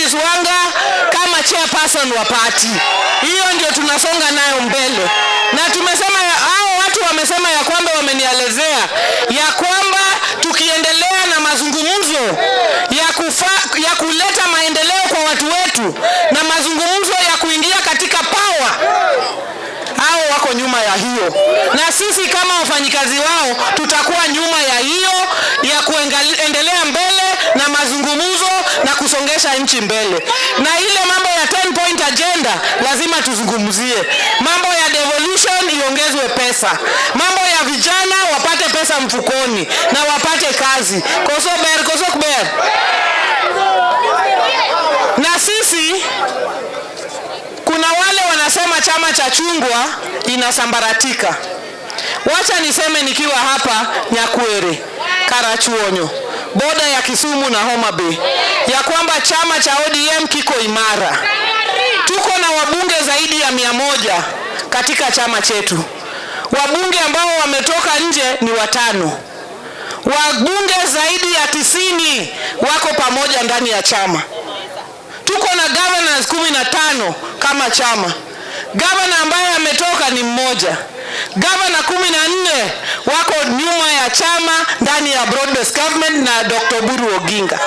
Gladys Wanga kama chairperson wa party. Hiyo ndio tunasonga nayo mbele, na tumesema hao watu wamesema ya kwamba, wamenielezea ya kwamba tukiendelea na mazungumzo ya kuleta maendeleo kwa watu wetu na mazungumzo ya kuingia katika power, hao wako nyuma ya hiyo, na sisi kama wafanyikazi wao tutakuwa nyuma ya hiyo ya kuendelea mbele na mazungumzo na kusongesha nchi mbele. Na ile mambo ya 10 point agenda lazima tuzungumzie. Mambo ya devolution iongezwe pesa, mambo ya vijana wapate pesa mfukoni na wapate kazi. Koso ber, koso ok ber. Na sisi, kuna wale wanasema chama cha chungwa inasambaratika. Wacha niseme nikiwa hapa Nyakwere, Karachuonyo, boda ya Kisumu na Homa Bay, ya kwamba chama cha ODM kiko imara. Tuko na wabunge zaidi ya 100 katika chama chetu. Wabunge ambao wametoka nje ni watano. Wabunge zaidi ya 90 wako pamoja ndani ya chama. Tuko na governors 15 kama chama. Governor ambaye ametoka ni mmoja. Governor 14 wako nyuma ya chama ndani ya broad based government na Dr. Oburu Oginga.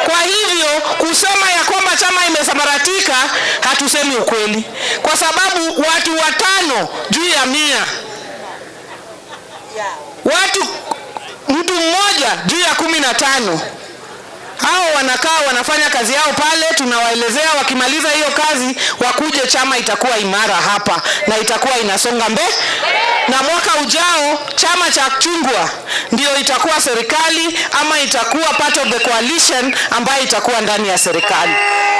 Kwa hivyo kusema ya kwamba chama imesambaratika, hatusemi ukweli, kwa sababu watu watano juu ya 100, mtu mmoja juu ya 15, hao wanakaa wanafanya kazi yao pale, tunawaelezea wakimaliza hiyo kazi wakuje, chama itakuwa imara hapa na itakuwa inasonga mbele. Na mwaka ujao chama cha chungwa ndio itakuwa serikali ama itakuwa part of the coalition ambayo itakuwa ndani ya serikali.